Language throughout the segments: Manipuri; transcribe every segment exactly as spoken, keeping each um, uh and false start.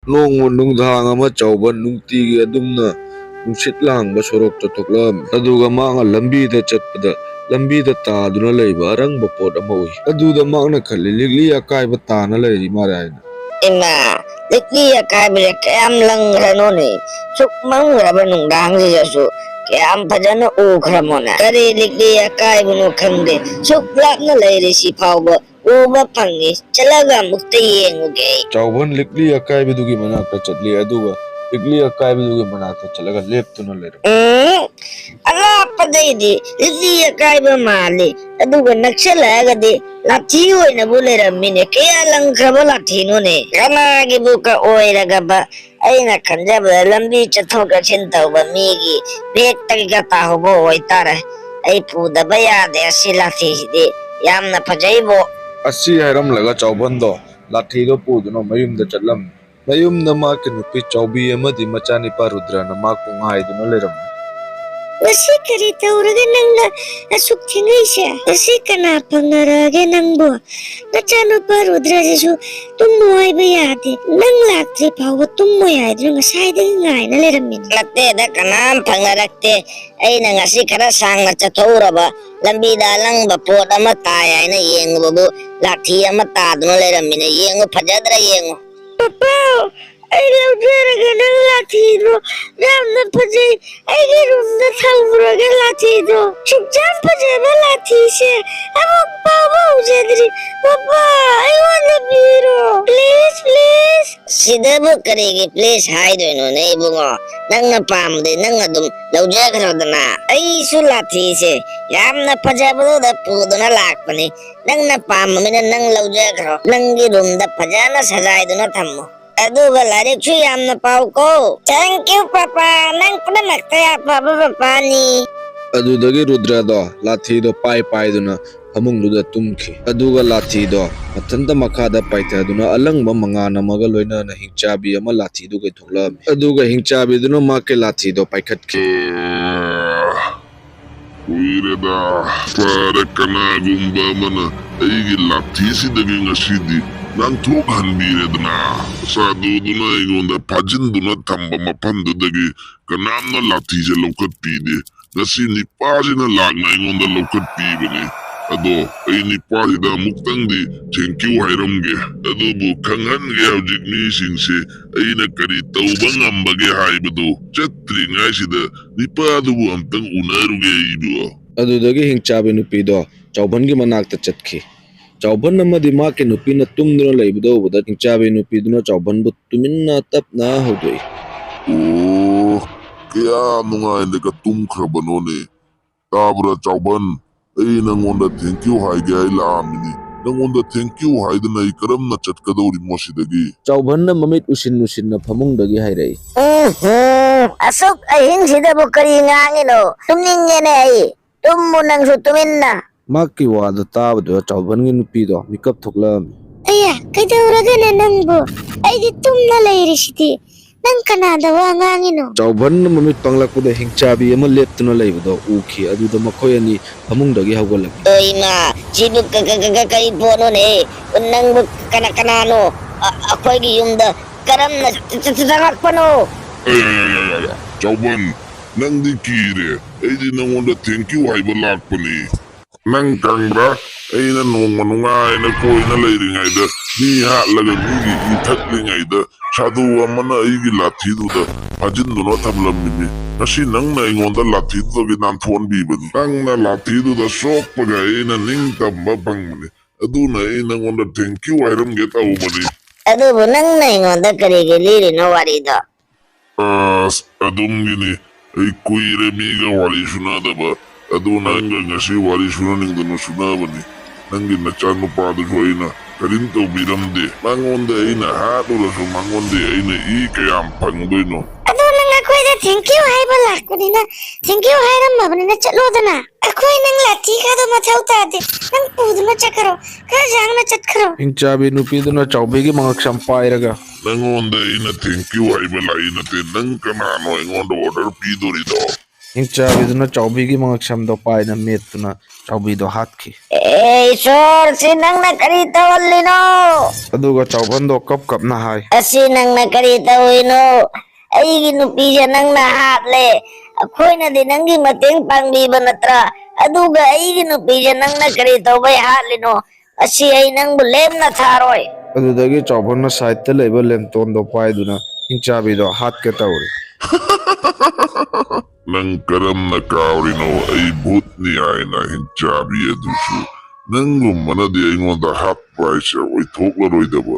ꯅꯣꯡꯃ ꯅꯨꯡꯗꯥꯡ ꯑꯃ ꯆꯥꯎꯕ ꯅꯨꯡꯇꯤꯒꯤ ꯑꯗꯨꯝꯅ ꯅꯨꯡꯁꯤꯠ ꯂꯥꯡꯕ ꯁꯣꯔꯣꯛꯇ ꯊꯣꯛꯂꯛꯑꯝꯃꯤ꯫ ꯑꯗꯨꯒ ꯃꯍꯥꯛꯅ ꯂꯝꯕꯤꯗ ꯆꯠꯄꯗ ꯂꯝꯕꯤꯗ ꯇꯥꯗꯨꯅ ꯂꯩꯕ ꯑꯔꯪꯕ ꯄꯣꯠ ꯑꯃ ꯎꯏ꯫ ꯑꯗꯨꯗ ꯃꯍꯥꯛꯅ ꯈꯜꯂꯤ, "ꯂꯤꯛꯂꯤ ꯑꯀꯥꯏꯕ ꯇꯥꯅ ꯂꯩꯔꯤ ꯃꯥꯜꯂꯦ" ꯍꯥꯏꯅ꯫ "ꯏꯃꯥ, ꯂꯤꯛꯂꯤ ꯑꯀꯥꯏꯕꯁꯦ ꯀꯌꯥꯝ ꯂꯪꯈ꯭ꯔꯅꯣꯅꯦ? ꯁꯨꯛ ꯃꯝꯈ꯭ꯔꯕ ꯅꯨꯡꯗꯥꯡꯁꯤꯗꯁꯨ ꯀꯌꯥꯝ ꯐꯖꯅ ꯎꯈ꯭ꯔꯃꯣꯅꯦ? ꯀꯔꯤ ꯂꯤꯛꯂꯤ ꯑꯀꯥꯏꯕꯅꯣ ꯈꯪꯗꯦ, ꯁꯨꯛ ꯂꯥꯞꯅ ꯂꯩꯔꯤꯁꯤ ꯐꯥꯎꯕ ꯎꯕ ꯐꯪꯉꯤ꯫ ꯆꯠꯂꯒ ꯑꯃꯨꯛꯇ ꯌꯦꯡꯉꯨꯒꯦ ꯑꯩ꯫" ꯆꯥꯎꯕꯟ ꯂꯤꯛꯂꯤ ꯑꯀꯥꯏꯕꯗꯨꯒꯤ ꯃꯅꯥꯛꯇ ꯆꯠꯂꯤ, ꯑꯗꯨꯒ ꯂꯤꯛꯂꯤ ꯑꯀꯥꯏꯕꯗꯨꯒꯤ ꯃꯅꯥꯛꯇ ꯆꯠꯂꯒ ꯂꯦꯞꯇꯨꯅ ꯂꯩꯔꯝꯃꯤ꯫ "ꯎꯝ, ꯑꯂꯥꯞꯄꯗꯩꯗꯤ ꯂꯤꯛꯂꯤ ꯑꯀꯥꯏꯕ ꯃꯥꯜꯂꯤ, ꯑꯗꯨꯒ ꯅꯛꯁꯜꯂꯛꯑꯒꯗꯤ ꯂꯥꯊꯤ ꯑꯣꯏꯅꯕꯨ ꯂꯩꯔꯝꯃꯤꯅꯦ꯫ ꯀꯌꯥ ꯂꯪꯈ꯭ꯔꯕ ꯂꯥꯊꯤꯅꯣꯅꯦ? ꯀꯅꯥꯒꯤꯕꯨ ꯀ ꯑꯣꯏꯔꯒꯕ? ꯑꯩꯅ ꯈꯟꯖꯕꯗ ꯂꯝꯕꯤ ꯆꯠꯊꯣꯛ ꯆꯠꯁꯤꯟ ꯇꯧꯕ ꯃꯤꯒꯤ ꯕꯦꯛꯇꯒꯤꯒ ꯇꯥꯍꯧꯕ ꯑꯣꯏꯇꯥꯔꯦ꯫ ꯑꯩ ꯄꯨꯗꯕ ꯌꯥꯗꯦ ꯑꯁꯤ ꯂꯥꯊꯤꯁꯤꯗꯤ꯫ ꯌꯥꯝꯅ ꯐꯖꯩꯕꯣ꯫" ꯑꯁꯤ ꯍꯥꯏꯔꯝꯂꯒ ꯆꯥꯎꯕꯟꯗꯣ ꯂꯥꯊꯤꯗꯣ ꯄꯨꯗꯨꯅ ꯃꯌꯨꯝꯗ ꯆꯠꯂꯝꯃꯤ꯫ ꯃꯌꯨꯝꯗ ꯃꯍꯥꯛꯀꯤ ꯅꯨꯄꯤ ꯆꯥꯎꯕꯤ ꯑꯃꯗꯤ ꯃꯆꯥꯅꯤꯄꯥ ꯔꯨꯗ꯭ꯔꯅ ꯃꯍꯥꯛꯄꯨ ꯉꯥꯏꯗꯨꯅ ꯂꯩꯔꯝꯃꯤ꯫ "ꯉꯁꯤ ꯀꯔꯤ ꯇꯧꯔꯒꯦ ꯅꯪꯅ ꯑꯁꯨꯛ ꯊꯦꯡꯉꯛꯏꯁꯦ? ꯉꯁꯤ ꯀꯅꯥ ꯐꯪꯅꯔꯛꯑꯒꯦ ꯅꯪꯕꯨ? ꯅꯆꯥꯅꯨꯄꯥ ꯔꯨꯗ꯭ꯔꯁꯤꯁꯨ ꯇꯨꯝꯃꯨ ꯍꯥꯏꯕ ꯌꯥꯗꯦ꯫ ꯅꯪ ꯂꯥꯛꯇ꯭ꯔꯤ ꯐꯥꯎꯕ ꯇꯨꯝꯃꯣꯏ ꯍꯥꯏꯗꯨꯅ ꯉꯁꯥꯏꯗꯒꯤ ꯉꯥꯏꯅ ꯂꯩꯔꯝꯃꯤꯅꯦ꯫" "ꯅꯠꯇꯦꯗ, ꯀꯅꯥꯝ ꯐꯪꯅꯔꯛꯇꯦ꯫ ꯑꯩꯅ ꯉꯁꯤ ꯈꯔ ꯁꯥꯡꯅ ꯆꯠꯊꯣꯛꯎꯔꯕ, ꯂꯝꯕꯤꯗ ꯑꯂꯪꯕ ꯄꯣꯠ ꯑꯃ ꯇꯥꯏ ꯍꯥꯏꯅ ꯌꯦꯡꯉꯨꯕꯕꯨ ꯂꯥꯊꯤ ꯑꯃ ꯇꯥꯗꯨꯅ ꯂꯩꯔꯝꯃꯤꯅꯦ꯫ ꯌꯦꯡꯉꯨ, ꯐꯖꯗ꯭ꯔꯥ ꯌꯦꯡꯉꯨ꯫" "ꯄꯄꯥ, ꯑꯩ ꯂꯧꯖꯔꯒꯦ ꯅꯪ ꯂꯥꯊꯤꯗꯣ꯫ ꯌꯥꯝꯅ ꯐꯖꯩ꯫ ꯑꯩꯒꯤ ꯔꯨꯝꯗ ꯊꯝꯈ꯭ꯔꯒꯦ ꯂꯥꯊꯤꯗꯣ꯫ ꯁꯨꯛꯌꯥꯝ ꯐꯖꯕ ꯂꯥꯊꯤꯁꯦ ꯑꯃꯨꯛ ꯐꯥꯎꯕ ꯎꯖꯗ꯭ꯔꯤ꯫ ꯄꯄꯥ, ꯑꯩꯉꯣꯟꯗ ꯄꯤꯔꯣ꯫ Please, please꯫" "ꯁꯤꯗꯕꯨ ꯀꯔꯤꯒꯤ please ꯍꯥꯏꯗꯣꯏꯅꯣꯅꯦ ꯏꯕꯨꯡꯉꯣ? ꯅꯪꯅ ꯄꯥꯝꯕꯗꯤ ꯅꯪ ꯑꯗꯨꯝ ꯂꯧꯖꯈ꯭ꯔꯣꯗꯅ꯫ ꯑꯩꯁꯨ ꯂꯥꯊꯤꯁꯦ ꯌꯥꯝꯅ ꯐꯖꯕꯗꯨꯗ ꯄꯨꯗꯨꯅ ꯂꯥꯛꯄꯅꯤ꯫ ꯅꯪꯅ ꯄꯥꯝꯕꯅꯤꯅ ꯅꯪ ꯂꯧꯖꯈ꯭ꯔꯣ꯫ ꯅꯪꯒꯤ ꯔꯨꯝꯗ ꯐꯖꯅ ꯁꯖꯥꯏꯗꯨꯅ ꯊꯝꯃꯣ꯫ ꯑꯗꯨꯒ ꯂꯥꯏꯔꯤꯛꯁꯨ ꯌꯥꯝꯅ ꯄꯥꯎꯀꯣ꯫" "Thank you, papa. ꯅꯪ ꯄꯨꯝꯅꯃꯛꯇ ꯑꯐꯕ ꯄꯄꯥꯅꯤ꯫" ꯑꯗꯨꯗꯒꯤ ꯔꯨꯗ꯭ꯔꯗꯣ ꯂꯥꯊꯤꯗꯣ ꯄꯥꯏ ꯄꯥꯏꯗꯨꯅ ꯐꯃꯨꯡꯗꯨꯗ ꯇꯨꯝꯈꯤ꯫ ꯑꯗꯨꯒ ꯂꯥꯊꯤꯗꯣ ꯃꯊꯟꯇ ꯃꯈꯥꯗ ꯄꯥꯏꯊꯗꯨꯅ ꯑꯂꯪꯕ ꯃꯉꯥꯜ ꯑꯃꯒ ꯂꯣꯏꯅꯅ ꯍꯤꯡꯆꯥꯕꯤ ꯑꯃ ꯂꯥꯊꯤꯗꯨꯒꯤ ꯊꯣꯛꯂꯛꯑꯝꯃꯤ꯫ ꯑꯗꯨꯒ ꯍꯤꯡꯆꯥꯕꯤꯗꯨꯅ ꯃꯍꯥꯛꯀꯤ ꯂꯥꯊꯤꯗꯣ ꯄꯥꯏꯈꯠꯈꯤ꯫ "ꯀꯨꯏꯔꯦꯗ꯫ ꯐꯔꯦ, ꯀꯅꯥꯒꯨꯝꯕ ꯑꯃꯅ ꯑꯩꯒꯤ ꯂꯥꯊꯤꯁꯤꯗꯒꯤ ꯉꯁꯤꯗꯤ ꯅꯥꯟꯊꯣꯛꯍꯟꯕꯤꯔꯦꯗꯅ꯫ ꯁꯥꯗꯨꯗꯨꯅ ꯑꯩꯉꯣꯟꯗ ꯐꯥꯖꯤꯟꯗꯨꯅ ꯊꯝꯕ ꯃꯐꯝꯗꯨꯗꯒꯤ ꯀꯅꯥꯝꯅ ꯂꯥꯊꯤꯁꯦ ꯂꯧꯈꯠꯄꯤꯗꯦ꯫ ꯉꯁꯤ ꯅꯤꯄꯥꯁꯤꯅ ꯂꯥꯛꯅ ꯑꯩꯉꯣꯟꯗ ꯂꯧꯈꯠꯄꯤꯕꯅꯤ꯫ ꯑꯗꯣ ꯑꯩ ꯅꯤꯄꯥꯁꯤꯗ ꯑꯃꯨꯛꯇꯪꯗꯤ thank you ꯍꯥꯏꯔꯝꯒꯦ꯫ ꯑꯗꯨꯕꯨ ꯈꯪꯍꯟꯒꯦ ꯍꯧꯖꯤꯛ ꯃꯤꯁꯤꯡꯁꯦ ꯑꯩꯅ ꯀꯔꯤ ꯇꯧꯕ ꯉꯝꯕꯒꯦ ꯍꯥꯏꯕꯗꯨ꯫ ꯆꯠꯇ꯭ꯔꯤꯉꯩꯁꯤꯗ ꯅꯤꯄꯥꯗꯨꯕꯨ ꯑꯝꯇꯪ ꯎꯅꯔꯨꯒꯦ ꯑꯩꯕꯨ꯫ ꯑꯗꯨꯗꯒꯤ ꯍꯤꯡꯆꯥꯕꯤ ꯅꯨꯄꯤꯗꯣ ꯆꯥꯎꯕꯟꯒꯤ ꯃꯅꯥꯛꯇ ꯆꯠꯈꯤ꯫ ꯆꯥꯎꯕꯟ ꯑꯃꯗꯤ ꯃꯍꯥꯛꯀꯤ ꯅꯨꯄꯤꯅ ꯇꯨꯝꯗꯨꯅ ꯂꯩꯕꯗꯨ ꯎꯕꯗ ꯍꯤꯡꯆꯥꯕꯤ ꯅꯨꯄꯤꯗꯨꯅ ꯆꯥꯎꯕꯟꯕꯨ ꯇꯨꯃꯤꯟꯅ ꯇꯞꯅ ꯍꯧꯗꯣꯛꯏ꯫ ꯑꯣ, ꯀꯌꯥ ꯅꯨꯡꯉꯥꯏꯅꯒ ꯇꯨꯝꯈ꯭ꯔꯕꯅꯣꯅꯦ꯫ ꯇꯥꯕ꯭ꯔꯥ ꯆꯥꯎꯕꯟ? ꯑꯩ ꯅꯪꯉꯣꯟꯗ thank you ꯍꯥꯏꯒꯦ ꯍꯥꯏ ꯂꯥꯛꯑꯝꯃꯤꯅꯤ꯫ ꯅꯪꯉꯣꯟꯗ thank you ꯍꯥꯏꯗꯅ ꯑꯩ ꯀꯔꯝꯅ ꯆꯠꯀꯗꯧꯔꯤꯃꯣ ꯁꯤꯗꯒꯤ? ꯆꯥꯎꯕꯟꯅ ꯃꯃꯤꯠ ꯎꯁꯤꯟ ꯎꯁꯤꯟꯅ ꯐꯃꯨꯡꯗꯒꯤ ꯍꯥꯏꯔꯛꯏ꯫ ꯎꯝꯍꯨꯝ, ꯑꯁꯨꯛ ꯑꯍꯤꯡꯁꯤꯗꯕꯨ ꯀꯔꯤ ꯉꯥꯡꯉꯤꯅꯣ? ꯇꯨꯝꯅꯤꯡꯉꯦꯅꯦ ꯑꯩ꯫ ꯇꯨꯝꯃꯨ ꯅꯪꯁꯨ ꯇꯨꯃꯤꯟꯅ꯫ ꯃꯍꯥꯛꯀꯤ ꯋꯥꯗꯨ ꯇꯥꯕꯗꯨꯗ ꯆꯥꯎꯕꯟꯒꯤ ꯅꯨꯄꯤꯗꯣ ꯃꯤꯀꯞ ꯊꯣꯛꯂꯛꯑꯝꯃꯤ꯫ ꯑꯌꯥ, ꯀꯩꯗꯧꯔꯒꯦꯅꯦ ꯅꯪꯕꯨ? ꯑꯩꯗꯤ ꯇꯨꯝꯅ ꯂꯩꯔꯤꯁꯤꯗꯤ꯫ ꯅꯪ ꯀꯅꯥꯗ ꯋꯥ ꯉꯥꯡꯉꯤꯅꯣ? ꯆꯥꯎꯕꯟꯅ ꯃꯃꯤꯠ ꯄꯥꯡꯂꯛꯄꯗ ꯍꯤꯡꯆꯥꯕꯤ ꯑꯃ ꯂꯦꯞꯇꯨꯅ ꯂꯩꯕꯗꯣ ꯎꯈꯤ꯫ ꯑꯗꯨꯗ ꯃꯈꯣꯏ ꯑꯅꯤ ꯐꯃꯨꯡꯗꯒꯤ ꯍꯧꯒꯠꯂꯛꯈꯤ꯫ ꯑꯣ ꯏꯃꯥ, ꯁꯤꯕꯨ ꯀ-, ꯀ-, ꯀ-, ꯀ-, ꯀꯔꯤ ꯄꯣꯠꯅꯣꯅꯦ? ꯅꯪꯕꯨ ꯀꯅꯥ-, ꯀꯅꯥꯅꯣ? ꯑ-, ꯑꯩꯈꯣꯏꯒꯤ ꯌꯨꯝꯗ ꯀꯔꯝꯅ ꯆ-, ꯆ-, ꯆ-, ꯆꯪꯂꯛꯄꯅꯣ? ꯑꯌꯥ, ꯆꯥꯎꯕꯟ, ꯅꯪꯗꯤ ꯀꯤꯔꯦ? ꯑꯩꯗꯤ ꯅꯪꯉꯣꯟꯗ thank you ꯍꯥꯏꯕ ꯂꯥꯛꯄꯅꯤ꯫ ꯅꯪ ꯈꯪꯕ꯭ꯔꯥ? ꯑꯩꯅ ꯅꯣꯡꯃ ꯅꯨꯡꯉꯥꯏꯅ ꯀꯣꯏꯅ ꯂꯩꯔꯤꯉꯩꯗ ꯃꯤ ꯍꯥꯠꯂꯒ ꯃꯤꯒꯤ ꯏ ꯊꯛꯂꯤꯉꯩꯗ ꯁꯥꯗꯨ ꯑꯃꯅ ꯑꯩꯒꯤ ꯂꯥꯊꯤꯗꯨꯗ ꯐꯥꯖꯤꯟꯗꯨꯅ ꯊꯝꯂꯝꯃꯤꯅꯤ꯫ ꯉꯁꯤ ꯅꯪꯅ ꯑꯩꯉꯣꯟꯗ ꯂꯥꯊꯤꯗꯨꯗꯒꯤ ꯅꯥꯟꯊꯣꯛꯍꯟꯕꯤꯕꯅꯤ꯫ ꯅꯪꯅ ꯂꯥꯊꯤꯗꯨꯗ ꯁꯣꯛꯄꯒ ꯑꯩꯅ ꯅꯤꯡꯇꯝꯕ ꯐꯪꯕꯅꯤ꯫ ꯑꯗꯨꯅ ꯑꯩ ꯅꯪꯉꯣꯟꯗ thank you ꯍꯥꯏꯔꯝꯒꯦ ꯇꯧꯕꯅꯤ꯫ ꯑꯗꯨꯕꯨ ꯅꯪꯅ ꯑꯩꯉꯣꯟꯗ ꯀꯔꯤꯒꯤ ꯂꯤꯔꯤꯅꯣ ꯋꯥꯔꯤꯗꯣ? ꯑꯁ, ꯑꯗꯨꯝꯒꯤꯅꯤ꯫ ꯑꯩ ꯀꯨꯏꯔꯦ ꯃꯤꯒ ꯋꯥꯔꯤ ꯁꯨꯅꯗꯕ꯫ ꯑꯗꯨ ꯅꯪꯒ ꯉꯁꯤ ꯋꯥꯔꯤ ꯁꯨꯅꯅꯤꯡꯗꯅ ꯁꯨꯅꯕꯅꯤ꯫ ꯅꯪꯒꯤ ꯅꯆꯥꯅꯨꯄꯥꯗꯨꯁꯨ ꯑꯩꯅ ꯀꯔꯤꯝ ꯇꯧꯕꯤꯔꯝꯗꯦ꯫ ꯃꯉꯣꯟꯗ ꯑꯩꯅ ꯍꯥꯠꯂꯨꯔꯁꯨ ꯃꯉꯣꯟꯗ ꯑꯩꯅ ꯏ ꯀꯌꯥꯝ ꯐꯪꯗꯣꯏꯅꯣ? ꯑꯗꯣ ꯅꯪ ꯑꯩꯈꯣꯏꯗ thank you ꯍꯥꯏꯕ ꯂꯥꯛꯄꯅꯤꯅ, thank you ꯍꯥꯏꯔꯝꯃꯕꯅꯤꯅ ꯆꯠꯂꯣꯗꯅ꯫ ꯑꯩꯈꯣꯏ ꯅꯪ ꯂꯥꯊꯤꯒꯗꯣ ꯃꯊꯧ ꯇꯥꯗꯦ꯫ ꯅꯪ ꯄꯨꯗꯨꯅ ꯆꯠꯈ꯭ꯔꯣ꯫ ꯈꯔ ꯌꯥꯡꯅ ꯆꯠꯈ꯭ꯔꯣ꯫ ꯍꯤꯡꯆꯥꯕꯤ ꯅꯨꯄꯤꯗꯨꯅ ꯆꯥꯎꯕꯤꯒꯤ ꯃꯉꯛꯁꯝ ꯄꯥꯏꯔꯒ, ꯅꯪꯉꯣꯟꯗ ꯑꯩꯅ thank you ꯍꯥꯏꯕ ꯂꯥꯛꯏ ꯅꯠꯇꯦ꯫ ꯅꯪ ꯀꯅꯥꯅꯣ ꯑꯩꯉꯣꯟꯗ order ꯄꯤꯗꯣꯔꯤꯗꯣ? ꯍꯤꯡꯆꯥꯕꯤꯗꯨꯅ ꯆꯥꯎꯕꯤꯒꯤ ꯃꯉꯛꯁꯝꯗꯣ ꯄꯥꯏꯅ ꯃꯦꯠꯇꯨꯅ ꯆꯥꯎꯕꯤꯗꯣ ꯍꯥꯠꯈꯤ꯫ ꯑꯦ ꯏꯁꯣꯔ, ꯁꯤ ꯅꯪꯅ ꯀꯔꯤ ꯇꯧꯍꯜꯂꯤꯅꯣ? ꯑꯗꯨꯒ ꯆꯥꯎꯕꯟꯗꯣ ꯀꯞ ꯀꯞꯅ ꯍꯥꯏ꯫ ꯑꯁꯤ ꯅꯪꯅ ꯀꯔꯤ ꯇꯧꯔꯤꯅꯣ? ꯑꯩꯒꯤ ꯅꯨꯄꯤꯁꯦ ꯅꯪꯅ ꯍꯥꯠꯂꯦ꯫ ꯑꯩꯈꯣꯏꯅꯗꯤ ꯅꯪꯒꯤ ꯃꯇꯦꯡ ꯄꯥꯡꯕꯤꯕ ꯅꯠꯇ꯭ꯔꯥ? ꯑꯗꯨꯒ ꯑꯩꯒꯤ ꯅꯨꯄꯤꯁꯦ ꯅꯪꯅ ꯀꯔꯤ ꯇꯧꯕꯩ ꯍꯥꯠꯂꯤꯅꯣ? ꯑꯁꯤ ꯑꯩ ꯅꯪꯕꯨ ꯂꯦꯝꯅ ꯊꯥꯔꯣꯏ꯫ ꯑꯗꯨꯗꯒꯤ ꯆꯥꯎꯕꯟꯅ ꯁꯥꯏꯠꯇ ꯂꯩꯕ ꯂꯦꯟꯇꯣꯟꯗꯣ ꯄꯥꯏꯗꯨꯅ ꯍꯤꯡꯆꯥꯕꯤꯗꯣ ꯍꯥꯠꯀꯦ ꯇꯧꯔꯤ꯫ ꯅꯪ ꯀꯔꯝꯅ ꯀꯥꯎꯔꯤꯅꯣ ꯑꯩ ꯚꯨꯠꯅꯤ ꯍꯥꯏꯅ? ꯍꯤꯡꯆꯥꯕꯤ ꯑꯗꯨꯁꯨ ꯅꯪꯒꯨꯝꯕꯅꯗꯤ ꯑꯩꯉꯣꯟꯗ ꯍꯥꯠꯄ ꯍꯥꯏꯁꯦ ꯑꯣꯏꯊꯣꯛꯂꯔꯣꯏꯗꯕ꯫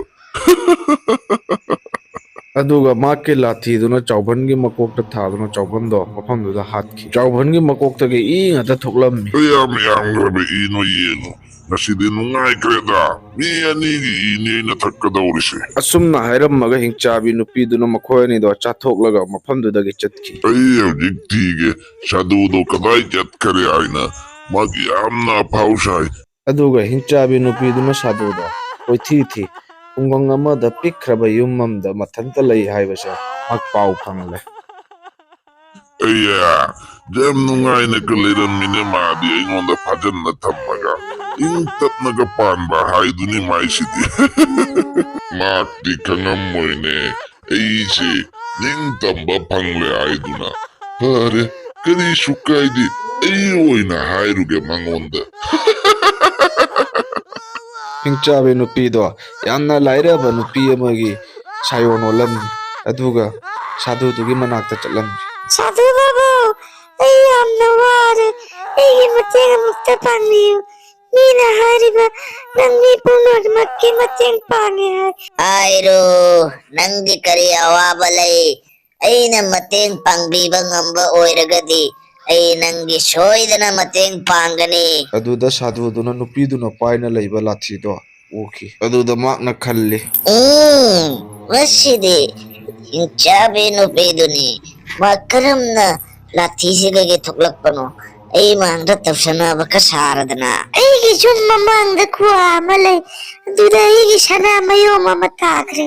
ꯑꯗꯨꯒ ꯃꯍꯥꯛꯀꯤ ꯂꯥꯊꯤꯗꯨꯅ ꯆꯥꯎꯕꯟꯒꯤ ꯃꯀꯣꯛꯇ ꯊꯥꯗꯨꯅ ꯆꯥꯎꯕꯟꯗꯣ ꯃꯐꯝꯗꯨꯗ ꯍꯥꯠꯈꯤ꯫ ꯆꯥꯎꯕꯟꯒꯤ ꯃꯀꯣꯛꯇꯒꯤ ꯏ ꯉꯥꯛꯇ ꯊꯣꯛꯂꯝꯃꯤ꯫ ꯀꯌꯥꯝ ꯌꯥꯝꯈ꯭ꯔꯕ ꯏꯅꯣ ꯌꯦꯡꯉꯨ꯫ ꯉꯁꯤꯗꯤ ꯅꯨꯡꯉꯥꯏꯈ꯭ꯔꯦꯗ꯫ ꯃꯤ ꯑꯅꯤꯒꯤ ꯏꯅꯤ ꯑꯩꯅ ꯊꯛꯀꯗꯧꯔꯤꯁꯦ꯫ ꯑꯁꯨꯝꯅ ꯍꯥꯏꯔꯝꯃꯒ ꯍꯤꯡꯆꯥꯕꯤ ꯅꯨꯄꯤꯗꯨꯅ ꯃꯈꯣꯏ ꯑꯅꯤꯗꯣ ꯆꯥꯊꯣꯛꯂꯒ ꯃꯐꯝꯗꯨꯗꯒꯤ ꯆꯠꯈꯤ꯫ ꯑꯩ ꯍꯧꯖꯤꯛ ꯊꯤꯒꯦ꯫ ꯁꯥꯗꯨꯗꯣ ꯀꯗꯥꯏ ꯆꯠꯈꯔꯦ ꯍꯥꯏꯅ꯫ ꯃꯥꯒꯤ ꯌꯥꯝꯅ ꯑꯐꯥꯎ ꯁꯥꯏ꯫ ꯑꯗꯨꯒ ꯍꯤꯡꯆꯥꯕꯤ ꯅꯨꯄꯤꯗꯨꯅ ꯁꯥꯗꯨꯗꯣ ꯀꯣꯏꯊꯤ ꯊꯤ꯫ ꯈꯨꯡꯒꯪ ꯑꯃꯗ ꯄꯤꯛꯈ꯭ꯔꯕ ꯌꯨꯝ ꯑꯃꯗ ꯃꯊꯟꯇ ꯂꯩ ꯍꯥꯏꯕꯁꯦ ꯃꯍꯥꯛ ꯄꯥꯎ ꯐꯪꯂꯦ꯫ ꯑꯩꯌꯥ, ꯌꯥꯝ ꯅꯨꯡꯉꯥꯏꯅꯒ ꯂꯩꯔꯝꯃꯤꯅꯦ ꯃꯥꯗꯤ ꯑꯩꯉꯣꯟꯗ ꯐꯥꯖꯟꯅ ꯊꯝꯃꯒ꯫ ꯏꯪ ꯇꯞꯅꯒ ꯄꯥꯟꯕ ꯍꯥꯏꯗꯨꯅꯤ ꯃꯥꯏꯁꯤꯗꯤ꯫ ꯃꯍꯥꯛꯇꯤ ꯈꯪꯉꯝꯃꯣꯏꯅꯦ ꯑꯩꯁꯦ ꯅꯤꯡꯇꯝꯕ ꯐꯪꯂꯦ ꯍꯥꯏꯗꯨꯅ꯫ ꯐꯔꯦ, ꯀꯔꯤꯁꯨ ꯀꯥꯏꯗꯦ, ꯑꯩ ꯑꯣꯏꯅ ꯍꯥꯏꯔꯨꯒꯦ ꯃꯉꯣꯟꯗ꯫ ꯍꯤꯡꯆꯥꯕꯤ ꯅꯨꯄꯤꯗꯣ ꯌꯥꯝꯅ ꯂꯥꯏꯔꯕ ꯅꯨꯄꯤ ꯑꯃꯒꯤ ꯁꯥꯌꯣꯟ ꯑꯣꯜꯂꯝꯃꯤ꯫ ꯑꯗꯨꯒ ꯁꯥꯗꯨꯗꯨꯒꯤ ꯃꯅꯥꯛꯇ ꯆꯠꯂꯝꯃꯤ꯫ ꯁꯥꯗꯨ ꯕꯥꯕꯨ, ꯑꯩ ꯌꯥꯝꯅ ꯋꯥꯔꯦ꯫ ꯑꯩꯒꯤ ꯃꯇꯦꯡ ꯑꯃꯨꯛꯇ ꯄꯥꯡꯕꯤꯌꯨ꯫ ꯃꯤꯅ ꯍꯥꯏꯔꯤꯕ ꯅꯪ ꯃꯤ ꯄꯨꯝꯅꯃꯛꯀꯤ ꯃꯇꯦꯡ ꯄꯥꯡꯉꯦ ꯍꯥꯏ꯫ ꯍꯥꯏꯔꯣ, ꯅꯪꯒꯤ ꯀꯔꯤ ꯑꯋꯥꯕ ꯂꯩ? ꯑꯩꯅ ꯃꯇꯦꯡ ꯄꯥꯡꯕꯤꯕ ꯉꯝꯕ ꯑꯣꯏꯔꯒꯗꯤ ꯑꯩ ꯅꯪꯒꯤ ꯁꯣꯏꯗꯅ ꯃꯇꯦꯡ ꯄꯥꯡꯒꯅꯤ꯫ ꯑꯗꯨꯗ ꯁꯥꯗꯨꯗꯨꯅ ꯅꯨꯄꯤꯗꯨꯅ ꯄꯥꯏꯅ ꯂꯩꯕ ꯂꯥꯊꯤꯗꯣ ꯎꯈꯤ꯫ ꯑꯗꯨꯗ ꯃꯍꯥꯛꯅ ꯈꯜꯂꯤ꯫ ꯎꯝ, ꯃꯁꯤꯗꯤ ꯍꯤꯡꯆꯥꯕꯤ ꯅꯨꯄꯤꯗꯨꯅꯤ꯫ ꯃꯥ ꯀꯔꯝꯅ ꯂꯥꯊꯤꯁꯤꯗꯒꯤ ꯊꯣꯛꯂꯛꯄꯅꯣ? ꯑꯩ ꯃꯥꯡꯗ ꯇꯧꯁꯟꯅꯕꯒ ꯁꯥꯔꯗꯅ꯫ ꯑꯩꯒꯤ ꯌꯨꯝ ꯃꯃꯥꯡꯗ ꯈꯨꯋꯥ ꯑꯃ ꯂꯩ, ꯑꯗꯨꯗ ꯑꯩꯒꯤ ꯁꯅꯥ ꯃꯌꯣꯝ ꯑꯃ ꯇꯥꯈ꯭ꯔꯦ꯫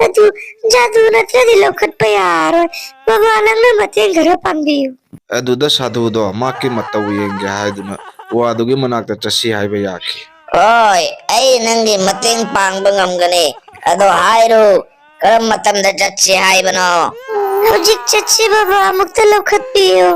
ꯑꯗꯨ ꯖꯥꯗꯨ ꯅꯠꯇ꯭ꯔꯗꯤ ꯂꯧꯈꯠꯄ ꯌꯥꯔꯣꯏ꯫ ꯕꯕꯥ, ꯅꯪꯅ ꯃꯇꯦꯡ ꯈꯔ ꯄꯥꯡꯕꯤꯌꯨ꯫ ꯑꯗꯨꯗ ꯁꯥꯗꯨꯗꯣ ꯃꯍꯥꯛꯀꯤ ꯃꯇꯧ ꯌꯦꯡꯒꯦ ꯍꯥꯏꯗꯨꯅ ꯀ꯭ꯋꯥꯗꯨꯒꯤ ꯃꯅꯥꯛꯇ ꯆꯠꯁꯤ ꯍꯥꯏꯕ ꯌꯥꯈꯤ꯫ ꯍꯣꯏ, ꯑꯩ ꯅꯪꯒꯤ ꯃꯇꯦꯡ ꯄꯥꯡꯕ ꯉꯝꯒꯅꯤ꯫ ꯑꯗꯣ ꯍꯥꯏꯔꯨ, ꯀꯔꯝ ꯃꯇꯝꯗ ꯆꯠꯁꯤ ꯍꯥꯏꯕꯅꯣ? ꯍꯧꯖꯤꯛ ꯆꯠꯁꯤ ꯕꯕꯥ, ꯑꯃꯨꯛꯇ ꯂꯧꯈꯠꯄꯤꯌꯨ꯫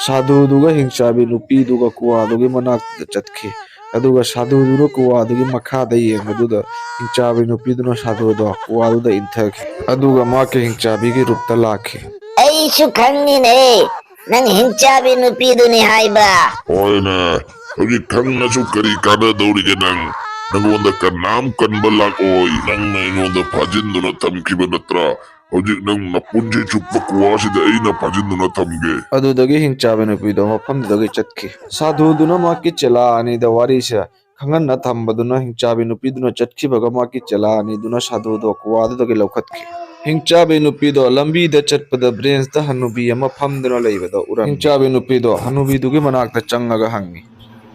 ꯁꯥꯗꯨꯗꯨꯒ ꯍꯤꯡꯆꯥꯕꯤ ꯅꯨꯄꯤꯗꯨꯒ ꯀ꯭ꯋꯥꯗꯨꯒꯤ ꯃꯅꯥꯛꯇ ꯆꯠꯈꯤ꯫ ꯑꯗꯨꯒ ꯁꯥꯗꯨꯗꯨꯅ ꯀ꯭ꯋꯥꯗꯨꯒꯤ ꯃꯈꯥꯗ ꯌꯦꯡꯕꯗꯨꯗ ꯍꯤꯡꯆꯥꯕꯤ ꯅꯨꯄꯤꯗꯨꯅ ꯁꯥꯗꯨꯗꯣ ꯀ꯭ꯋꯥꯗꯨꯗ ꯏꯟꯊꯈꯤ꯫ ꯑꯗꯨꯒ ꯃꯍꯥꯛꯀꯤ ꯍꯤꯡꯆꯥꯕꯤꯒꯤ ꯔꯨꯞꯇ ꯂꯥꯛꯈꯤ꯫ ꯑꯩꯁꯨ ꯈꯪꯉꯤꯅꯦ, ꯅꯪ ꯍꯤꯡꯆꯥꯕꯤ ꯅꯨꯄꯤꯗꯨꯅꯤ ꯍꯥꯏꯕ꯫ ꯍꯣꯏꯅꯦ, ꯍꯧꯖꯤꯛ ꯈꯪꯅꯁꯨ ꯀꯔꯤ ꯀꯥꯟꯅꯗꯧꯔꯤꯒꯦ ꯅꯪ? ꯅꯪꯉꯣꯟꯗ ꯀꯅꯥꯝ ꯀꯟꯕ ꯂꯥꯛꯑꯣꯏ꯫ ꯅꯪꯅ ꯑꯩꯉꯣꯟꯗ ꯐꯥꯖꯤꯟꯗꯨꯅ ꯊꯝꯈꯤꯕ ꯅꯠꯇ꯭ꯔꯥ? ꯍꯧꯖꯤꯛ ꯅꯪ ꯅꯄꯨꯟꯁꯤ ꯆꯨꯞꯄ ꯀ꯭ꯋꯥꯁꯤꯗ ꯑꯩꯅ ꯐꯥꯖꯤꯟꯗꯨꯅ ꯊꯝꯒꯦ꯫ ꯑꯗꯨꯗꯒꯤ ꯍꯤꯡꯆꯥꯕꯤ ꯅꯨꯄꯤꯗꯣ ꯃꯐꯝꯗꯨꯗꯒꯤ ꯆꯠꯈꯤ꯫ ꯁꯥꯗꯨꯗꯨꯅ ꯃꯍꯥꯛꯀꯤ ꯆꯦꯂꯥ ꯑꯅꯤꯗ ꯋꯥꯔꯤꯁꯦ ꯈꯪꯍꯟꯅ ꯊꯝꯕꯗꯨꯅ ꯍꯤꯡꯆꯥꯕꯤ ꯅꯨꯄꯤꯗꯨꯅ ꯆꯠꯈꯤꯕꯒ ꯃꯍꯥꯛꯀꯤ ꯆꯦꯂꯥ ꯑꯅꯤꯗꯨꯅ ꯁꯥꯗꯨꯗꯣ ꯀ꯭ꯋꯥꯗꯨꯗꯒꯤ ꯂꯧꯈꯠꯈꯤ꯫ ꯍꯤꯡꯆꯥꯕꯤ ꯅꯨꯄꯤꯗꯣ ꯂꯝꯕꯤꯗ ꯆꯠꯄꯗ ꯕ꯭ꯔꯦꯟꯁꯇ ꯍꯅꯨꯕꯤ ꯑꯃ ꯐꯝꯗꯨꯅ ꯂꯩꯕꯗꯣ ꯎꯔꯝꯃꯤ꯫ ꯍꯤꯡꯆꯥꯕꯤ ꯅꯨꯄꯤꯗꯣ ꯍꯅꯨꯕꯤꯗꯨꯒꯤ ꯃꯅꯥꯛꯇ ꯆꯪꯉꯒ ꯍꯪꯉꯤ꯫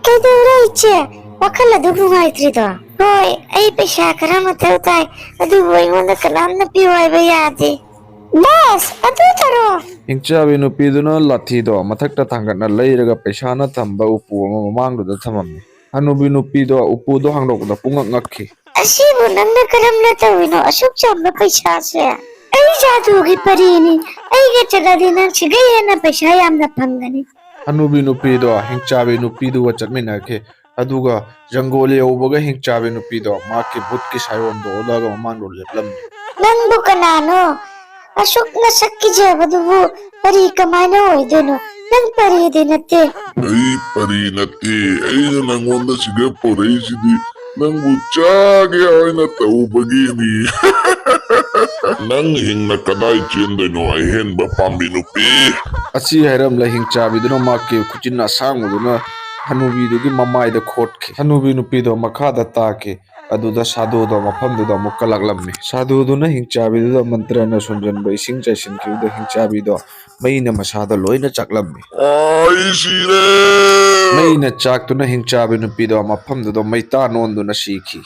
ꯀꯩꯗꯧꯔꯦ ꯏꯆꯦ? ꯋꯥꯈꯜ ꯑꯗꯨꯛ ꯅꯨꯡꯉꯥꯏꯇ꯭ꯔꯤꯗꯣ? ꯍꯣꯏ, ꯑꯩ ꯄꯩꯁꯥ ꯈꯔ ꯃꯊꯧ ꯇꯥꯏ, ꯑꯗꯨꯕꯨ ꯑꯩꯉꯣꯟꯗ ꯀꯅꯥꯝꯅ ꯄꯤꯌꯨ ꯍꯥꯏꯕ ꯌꯥꯗꯦ꯫ ꯕꯁ, ꯑꯗꯨꯗꯔꯣ? ꯍꯤꯡꯆꯥꯕꯤ ꯅꯨꯄꯤꯗꯨꯅ ꯂꯥꯊꯤꯗꯣ ꯃꯊꯛꯇ ꯊꯥꯡꯒꯠꯅ ꯂꯩꯔꯒ ꯄꯩꯁꯥꯅ ꯊꯝꯕ ꯎꯄꯨ ꯑꯃ ꯃꯃꯥꯡꯗꯨꯗ ꯊꯝꯃꯝꯃꯤ꯫ ꯍꯅꯨꯕꯤ ꯅꯨꯄꯤꯗꯣ ꯎꯄꯨꯗꯣ ꯍꯥꯡꯗꯣꯛꯄꯗ ꯄꯨꯡꯉꯛ ꯉꯛꯈꯤ꯫ ꯑꯁꯤꯕꯨ ꯅꯪꯅ ꯀꯔꯝꯅ ꯇꯧꯔꯤꯅꯣ? ꯑꯁꯨꯛ ꯆꯥꯎꯕ ꯄꯩꯁꯥꯁꯦ? ꯑꯩ ꯖꯥꯗꯨꯒꯤ ꯄꯔꯤꯅꯤ꯫ ꯑꯩꯒ ꯆꯠꯂꯗꯤ ꯅꯪ ꯁꯤꯒꯩ ꯍꯦꯟꯅ ꯄꯩꯁꯥ ꯌꯥꯝꯅ ꯐꯪꯒꯅꯤ꯫ ꯍꯅꯨꯕꯤ ꯅꯨꯄꯤꯗꯣ ꯍꯤꯡꯆꯥꯕꯤ ꯅꯨꯄꯤꯗꯨꯒ ꯆꯠꯃꯤꯟꯅꯈꯤ꯫ ꯑꯗꯨꯒ ꯖꯪꯒꯣꯜ ꯌꯧꯕꯒ ꯍꯤꯡꯆꯥꯕꯤ ꯅꯨꯄꯤꯗꯣ ꯃꯍꯥꯛꯀꯤ ꯕꯨꯠꯀꯤ ꯁꯥꯏꯑꯣꯟꯗꯣ ꯑꯣꯜꯂꯒ ꯃꯃꯥꯡꯗꯣ ꯂꯦꯞꯂꯝꯃꯤ꯫ ꯅꯪꯕꯨ ꯀꯅꯥꯅꯣ? ꯑꯁꯨꯛ ꯅꯁꯛ ꯀꯤꯖꯕꯗꯨꯕꯨ ꯄꯔꯤ ꯀꯃꯥꯏꯅ ꯑꯣꯏꯗꯣꯏꯅꯣ? ꯅꯪ ꯄꯔꯤꯗꯤ ꯅꯠꯇꯦ꯫ ꯑꯩ ꯄꯔꯤ ꯅꯠꯇꯦ꯫ ꯑꯩꯅ ꯅꯪꯉꯣꯟꯗ ꯁꯤꯗ ꯄꯨꯔꯛꯏꯁꯤꯗꯤ ꯅꯪꯕꯨ ꯆꯥꯒꯦ ꯍꯥꯏꯅ ꯇꯧꯕꯒꯤꯅꯤ꯫ ꯅꯪ ꯍꯤꯡꯅ ꯀꯗꯥꯏ ꯆꯦꯟꯗꯣꯏꯅꯣ, ꯑꯍꯦꯟꯕ ꯄꯥꯝꯕꯤ ꯅꯨꯄꯤ? ꯑꯁꯤ ꯍꯥꯏꯔꯝꯂ ꯍꯤꯡꯆꯥꯕꯤꯗꯨꯅ ꯃꯍꯥꯛꯀꯤ ꯈꯨꯆꯤꯟ ꯑꯁꯥꯡꯕꯗꯨꯅ ꯍꯅꯨꯕꯤꯗꯨꯒꯤ ꯃꯃꯥꯏꯗ ꯈꯣꯠꯈꯤ꯫ ꯍꯅꯨꯕꯤ ꯅꯨꯄꯤꯗꯣ ꯃꯈꯥꯗ ꯇꯥꯈꯤ꯫ ꯑꯗꯨꯗ ꯁꯥꯗꯨꯗꯣ ꯃꯐꯝꯗꯨꯗ ꯑꯃꯨꯛ ꯀꯜꯂꯛꯂꯝꯃꯤ꯫ ꯁꯥꯗꯨꯗꯨꯅ ꯍꯤꯡꯆꯥꯕꯤꯗꯨꯗ ꯃꯟꯇ꯭ꯔꯅ ꯁꯨꯝꯖꯟꯕ ꯏꯁꯤꯡ ꯆꯥꯏꯁꯤꯟꯈꯤꯕꯗ ꯍꯤꯡꯆꯥꯕꯤꯗꯣ ꯃꯩꯅ ꯃꯁꯥꯗ ꯂꯣꯏꯅ ꯆꯥꯛꯂꯝꯃꯤ꯫ ꯑꯩ ꯁꯤꯔꯦ! ꯃꯩꯅ ꯆꯥꯛꯇꯨꯅ ꯍꯤꯡꯆꯥꯕꯤ ꯅꯨꯄꯤꯗꯣ ꯃꯐꯝꯗꯨꯗ ꯃꯩꯇꯥꯟ ꯑꯣꯟꯗꯨꯅ ꯁꯤꯈꯤ꯫